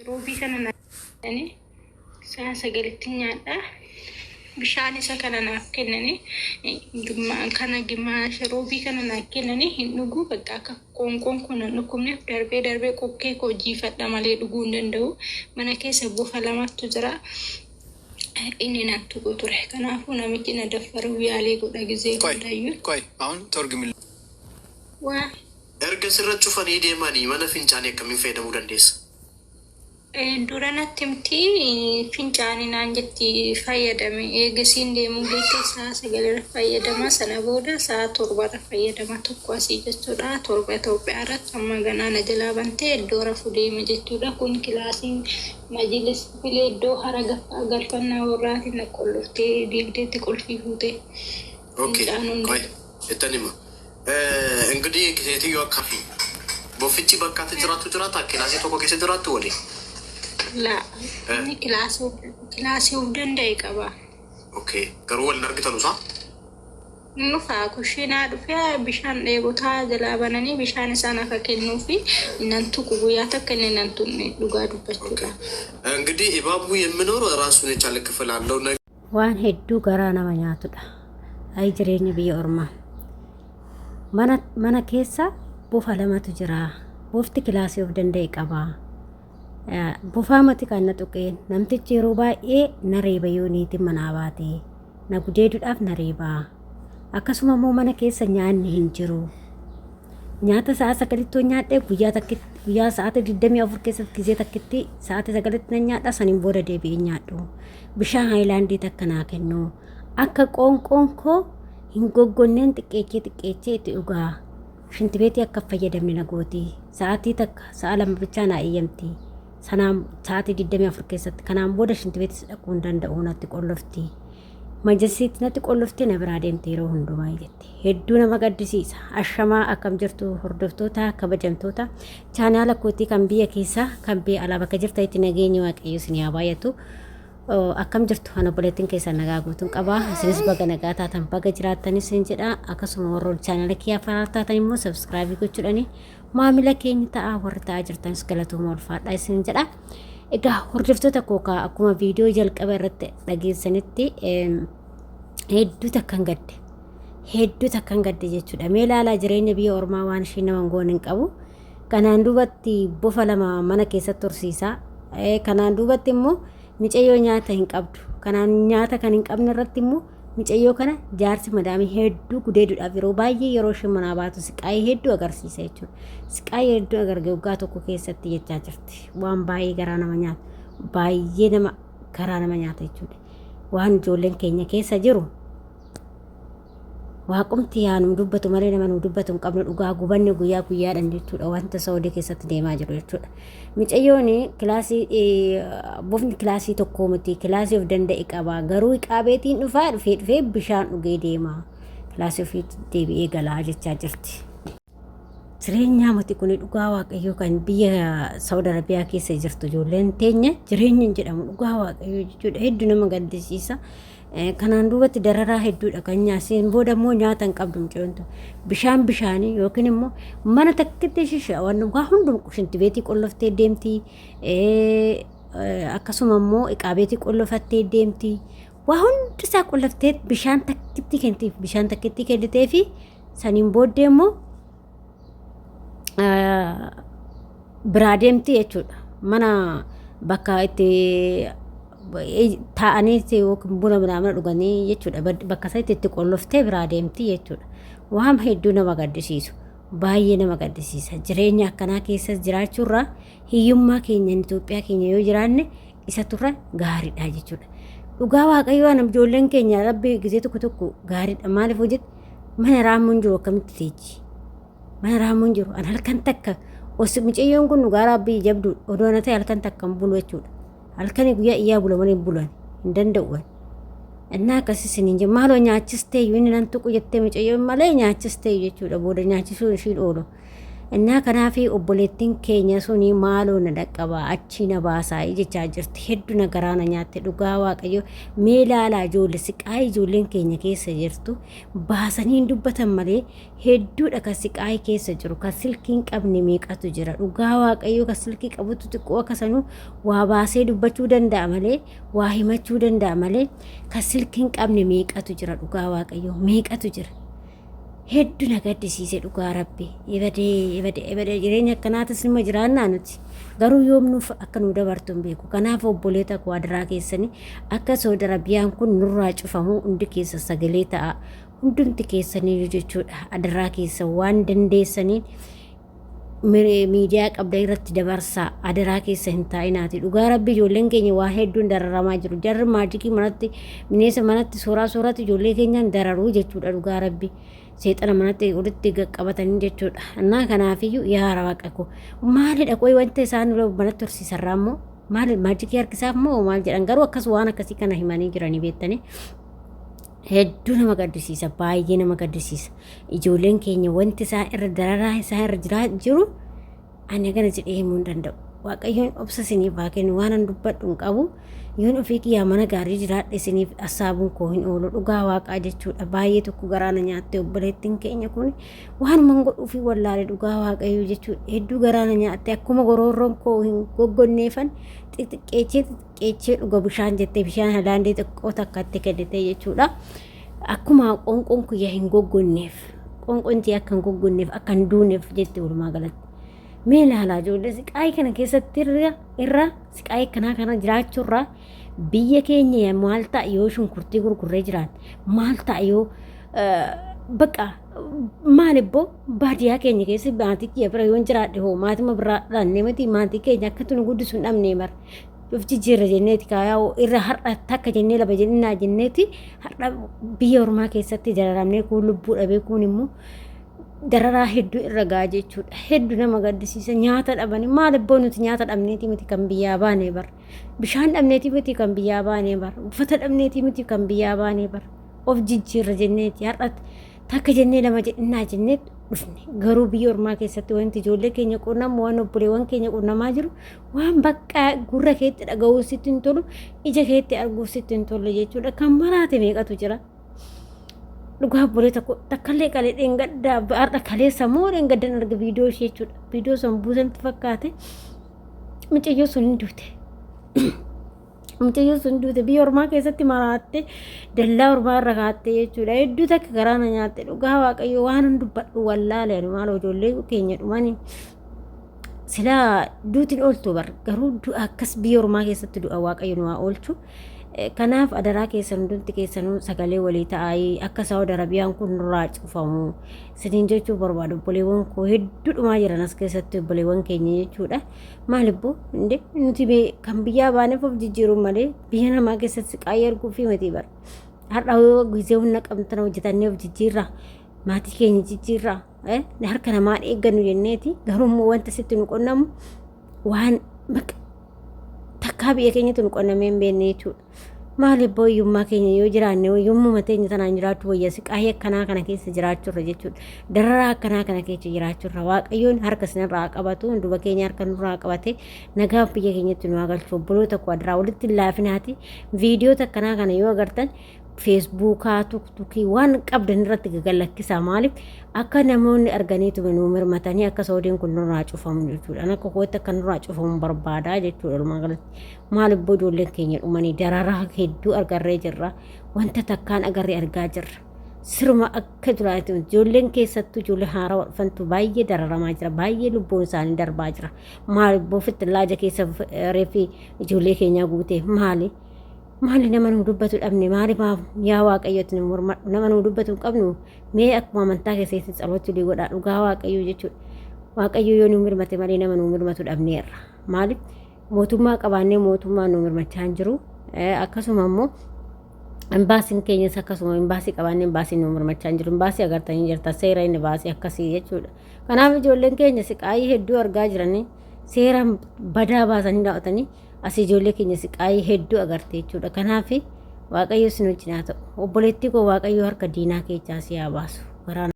Roobii kana naan sa'a 9tti nyaadha. Bishaan isa kana naaf kennanii kana gimaasha roobii kana naaf kennanii hin dhugu. Bakka akka qoonqoon kun hin dhukkubneef darbee darbee qokkee koo jiifadha malee dhuguu hin danda'u. Mana keessa bofa lamatu jira. Inni nan tuqu ture. Kanaafuu namichi na daffaruuf yaalii godha gizee ቆይ hundayyuu. ቆይ አሁን ተርጉሚልኝ። Waa Erga sirra cufanii deemanii mana fincaanii akkamiin fayyadamuu dandeessa? Dura natti himti fincaanii naan jetti fayyadame. Eegasiin deemuu geette sa'a 9 irra fayyadama. Sana booda sa'a 7rra fayyadama tokko asii jechuudha. 7 Itoophiyaa irratti amma ganaa na jalaa bantee iddoo rafu deeme jechuudha. Kun kilaasiin majilis filee iddoo hara galfannaa warraatiin na qolloftee diigdeetti qulfii fuutee Okay, fincaanuun ቆይ ittan hima. እንግዲህ ሴትዮዋ ካፊ bofichi bakka ati jiraattu jiraata kilaasii tokko keessa jiraattu waliin? Laa, inni kilaasii of danda'e qaba. Okay, garuu waliin argitanu isaa? Dhufaa kushiinaa dhufee bishaan dheebotaa jalaa bananii bishaan isaan akka kennuu fi nan tuqu guyyaa takka inni nan tuqne dhugaa dubbachuudha. እንግዲህ እባቡ የሚኖረው ራሱን የቻለ ክፍል አለው። Waan hedduu garaa nama nyaatudha. Ayi jireenya biyya ormaa. Mana keessa bofa lamatu jira. Bofti kilaasii of danda'e qaba. Bofaa mati kan na tuqeen namtichi yeroo baay'ee na reeba yoo niitiin manaa baate. Na gudeeduudhaaf na reeba. Akkasuma immoo mana keessa nyaanni hin jiru. Nyaata sa'a 9tti yoo nyaadhe guyyaa takkitti guyyaa sa'aatii 24 keessatti gizee takkitti sa'aatii 9tti nan nyaadha saniin booda deebi'ee nyaadhu. Bishaan haayilaandii takka naa kennu. Akka qoonqoon koo hin goggonneen xiqqeechee xiqqeechee itti dhugaa. Shintibeetii akka fayyadamne na gooti. Sa'aatii 1 sa'a 2 bichaa naa eeyyamti. Sanaan sa'aatii 24 keessatti kanaan booda shintibeetis dhaquu hin danda'u natti qollofti. Majasiitti natti qolloftee na biraa deemte yeroo hundumaa jette. Hedduu nama gaddisiisa. Ashamaa akkam jirtu hordoftoota kabajamtoota chaanaala kootii kan biyya keessaa kan biyya alaa bakka jirtanitti nageenyi waaqayyo isin haa baay'atu. Akkam jirtu ana obboleettiin keessan nagaa guutuun qaba. Isinis baga nagaa taatan baga jiraattanis isin jedha. Akkasuma warroon chaanaala kiyyaa faraar taatan immoo subscribe gochuudhaani maamila keenya ta'a warri ta'aa jirtanis galatooma ulfaadha isin jedha. Egaa hordoftoota kookaa akkuma viidiyoo jalqaba irratti dhageessanitti hedduu takkan gadde. Hedduu takkan gadde jechuudha. Mee ilaalaa jireenya biyya ormaa waan isheen nama goon hin qabu. Kanaan duubatti bofa lama mana keessatti tursiisa. Kanaan duubatti immoo micayyoo nyaata hin qabdu. Kanaan nyaata kan hin qabne irratti immoo micayyoo kana jaarsi madaamii hedduu gudeeduudhaaf yeroo baay'ee yeroo isheen manaa baatu siqaayii hedduu agarsiisa jechuudha. Siqaayii hedduu agarge waggaa tokko keessatti jechaa jirti. Waan baay'ee garaa nama nyaata. Baay'ee nama garaa nama nyaata jechuudha. Waan ijoolleen keenya keessa jiru waaqumti yaa nu dubbatu malee nama nu dubbatu hin qabnu dhugaa gubanni guyyaa guyyaadhaan jechuudha wanta Saudii keessatti deemaa jiru jechuudha. Micayyoon kilaasii bofni kilaasii tokkoo miti kilaasii of danda'e qaba garuu iqaabeetiin dhufaa dhufee dhufee bishaan dhugee deema kilaasii ofii deebi'ee galaa jechaa jirti. Jireenyaa miti kuni dhugaa waaqayyoo kan biyya Saudi Arabiyaa keessa jirtu ijoolleen teenya jireenya hin jedhamu dhugaa waaqayyoo jechuudha hedduu nama gaddisiisa. Kanaan duubatti dararaa hedduudha kan nyaasiin booda immoo nyaata hin qabdu mucayyoon tun. Bishaan bishaanii yookiin immoo mana takkitti shisha waan waa hundum shintibeetii qolloftee deemti. Akkasuma immoo iqaabeetii qollofattee deemti. Waa hundi isaa qolloftee bishaan takkitti kennitiif bishaan takkitti kennitee fi saniin booddee immoo biraa deemti jechuudha. Mana bakka itti taa'anii yookiin buna mana dhuganii jechuudha. Bakka isaatti itti qolloftee biraa deemti jechuudha. Waan hedduu nama gaddisiisu. Baay'ee nama gaddisiisa. Jireenya akkanaa keessa jiraachuurraa hiyyummaa keenya Itoophiyaa keenya yoo jiraanne isa turra gaariidha jechuudha. Dhugaa waaqayyoo ana ijoolleen keenya rabbi gizee tokko tokko gaariidha. Maaliif hojjette mana raammoon jiru akkamitti teechi? Mana raammoon jiru an halkan takka osoo mucayyoon kun dhugaa rabbii jabdu odoo ana ta'e halkan takka hin bulu jechuudha. Halkanii guyyaa iyyaa bula malee hin bulan hin danda'u. Innaa akkasii isiniin jedhu maaloo nyaachistee inni nan tuqu jettee mucayyoon malee nyaachistee jechuudha booda nyaachisuun ishiin oolu. Innaa kanaaf obboleettiin keenya suni maaloo na dhaqqabaa achii na baasaa jechaa jirti. Hedduu na garaa na nyaatte dhugaa Waaqayyo. Mee ilaalaa ijoollee siqaayii ijoolleen keenya keessa jirtu baasanii hin dubbatan malee hedduudha kan siqaayii keessa jiru, kan silkii hin qabne meeqatu jira. Dhugaa Waaqayyo, kan silkii qabutu xiqqoo akka sanuu waa baasee dubbachuu danda'a malee, waa himachuu danda'a malee, kan silkii hin qabne meeqatu jira. Dhugaa Waaqayyo, meeqatu jira. Hedduu na gaddisiise dhugaa Rabbi. Ebadee, ebadee, ebadee, jireenya akkanaatis nima jiraannaa nuti. Garuu yoom nuuf akka nu dabartu hin beeku. Kanaaf obboleeta koo, adaraa keessanii akka Saudi Arabiyaan kun nurraa cufamu hundi keessa sagalee ta'a. Hundumti keessaniyyuu jechuudha. Adaraa keessa waan dandeessaniin miidiyaa qabdan irratti dabarsaa, adaraa keessa hin taa'inaati. Dhugaa Rabbi, ijoolleen keenya waa hedduun dararamaa jiru. Jarri maajikii manatti, bineensa manatti suuraa suuratti ijoollee keenyaan dararuu jechuudha. Dhugaa Rabbi, seexana manatti walitti qabatanii jechuudha. Innaa kanaafiyyuu yaa Waaqa koo, maalidha qoy wanta isaan manatti horsiisarraa immoo maali? Maajikii harkisaaf moo maal jedhan? Garuu akkas waan akkasii kana himanii jiranii beektanii. Hedduu nama gaddisiisa, baay'ee nama gaddisiisa. Ijoolleen keenya wanti isaan irra dararaa isaan irra jiraa jiru ani kana jedhee himuu hin danda'u. Waaqayyoon obsa isiniif haa kennu. Waan an dubbadhu hin qabu. Yoon ofii kiyyaa mana gaarii jiraadhe isiniif hassaabuun koo hin oolu, dhugaa Waaqaa jechuudha. Baay'ee tokko garaa na nyaatte obboleettiin keenya kun. Waanuma godhuufi wallaale, dhugaa Waaqayyoo jechuudha. Hedduu garaa na nyaatte. Akkuma goroorroon koo hin goggonneefan xixiqqeechee xixiqqeechee dhuga bishaan jettee bishaan halaandee xiqqoo takkatti kennite jechuudha. Akkuma qoonqoon kiyya hin goggonneef, qoonqoon tiyya akka hin goggonneef, akka hin duuneef jette walumaa galatti. Mee ilaalaa, ijoollee siqaayii kana keessatti irra siqaayii akkanaa kana jiraachuurraa biyya keenya maal ta'a yoo shunkurtii gurgurree jiraan? Maal ta'a yoo bakka maal ibboo baadiyyaa keenya keessa maatii kiyya bira yoon jiraadhe hoo? Maatima biraa dhaannee miti, maatii keenya akkatti nu guddisu hin dhabnee mara. Of jijjiirra jenneeti kaayaa irra har'a takka jennee laba jennaa jenneeti har'a biyya ormaa keessatti dararamnee, kuun lubbuu dhabee, kuun immoo dararaa hedduu irra gahaa jechuudha. Hedduu nama gaddisiisa. Nyaata dhabanii maal ibboo? Nuti nyaata dhabneeti miti kan biyyaa baanee bar. Bishaan dhabneeti miti kan biyyaa baanee bar. Uffata dhabneeti miti kan biyyaa baanee bar. Of jijjiirra jenneeti har'a takka jennee lama jedhinnaa jennee dhufne. Garuu biyya ormaa keessatti wanti ijoollee keenya qunnamu, waan obboleewwan keenya qunnamaa jiru, waan bakka gurra keetti dhaga'uu sitti hin tolu, ija keetti arguu sitti hin tolle jechuudha. Kan maraate meeqatu jira. Dhugaa obbolee tokko takkallee qalee dheengadda har'a kaleessa moo dheengaddan arga viidiyoo ishee jechuudha. Viidiyoo sun buusanti fakkaate, mucayyoo sun hin duute. Mucayyoo sun duute, biyya ormaa keessatti maraatte, dallaa ormaa irra kaatte jechuudha. Hedduu takka garaa na nyaatte, dhugaa Waaqayyo. Waan hin dubbadhu wallaale ani. Maal, ijoollee keenya dhumanii silaa duutiin ooltu bar, garuu du'a akkas biyya ormaa keessatti du'a Waaqayyo nu haa oolchu. Kanaaf adaraa keessan, hundumti keessanuu sagalee walii ta'aa akka Saawud Arabiyaan kun nurraa cufamu isiniin jechuu barbaadu. Obboleewwan koo hedduu dhumaa jiran as keessatti, obboleewwan keenya jechuudha. Maal ibboo inde nuti kan biyyaa baaneef of jijjiiruu malee biyya namaa keessatti siqaayii arguu fi miti bara. Har'a yoo gisee humna qabnu tana hojjetannee of jijjiirraa, maatii keenya jijjiirraa, harka namaa eeggannu jenneeti. Garuu immoo wanta sitti nu qonnamu waan bakka takkaa biyya keenyatti nu qonnamee hin beekne jechuudha. Maaliif hiyyummaa keenya yoo jiraanne, hiyyummuma teenya tanaan jiraachuu wayya siqaayii akkanaa kana keessa jiraachuurra jechuudha. Dararaa akkanaa kana keessa jiraachuurra. Waaqayyoon harka isinirraa qabatu, hunduma keenya harka nurraa qabate nagaan biyya keenyatti nu haa galchu. Obboloota koo, adaraa walitti hin laafinaati. Viidiyoota akkanaa kana yoo agartan feesbuukaa, tuktukii waan qabdan irratti gagalakkisaa. Maaliif? Akka namoonni arganiitu nu mirmatanii akka Saawudiin kun nurraa cufamu jechuudha. Akka kootti akka nurraa cufamu barbaadaa jechuudha walumaa galatti. Maal ibboo, ijoolleen keenya dhumanii dararaa hedduu agarree jirra. Wanta takkaan agarree argaa jirra. Siruma akka jiraatu ijoolleen keessattuu ijoollee haarawaa dhufantu baay'ee dararamaa jira. Baay'ee lubbuun isaanii darbaa jira. Maal ibboo, fittilaaja keessa reeffi ijoollee keenyaa guute maali? Maali, nama nu dubbatu dhabne? Maali maaf? Yaa Waaqayyooti nu mormadhu, nama nu dubbatu hin qabnu. Mee akkuma amantaa keessatti tsalooti godhaa, dhugaa Waaqayyoo jechuudha. Waaqayyo yoo nu mirmate malee nama nu mirmatu dhabneerra. Maaliif? Mootummaa qabaannee mootummaa nu mirmachaa hin jiru. Akkasuma immoo imbaasiin keenyas akkasuma, imbaasii qabaannee imbaasiin nu mirmachaa hin jiru. Imbaasii agartanii jirta, seera inni baasii akkasii jechuudha. Kanaaf ijoolleen keenya siqaayii hedduu argaa jiranii, seera badaa baasanii daawwatanii asii ijoollee keenya siqaayii hedduu agarte jechuudha. Kanaaf Waaqayyo isin wajjin haa ta'u. Obboleettii koo, Waaqayyo harka diinaa keessaa si haa baasu.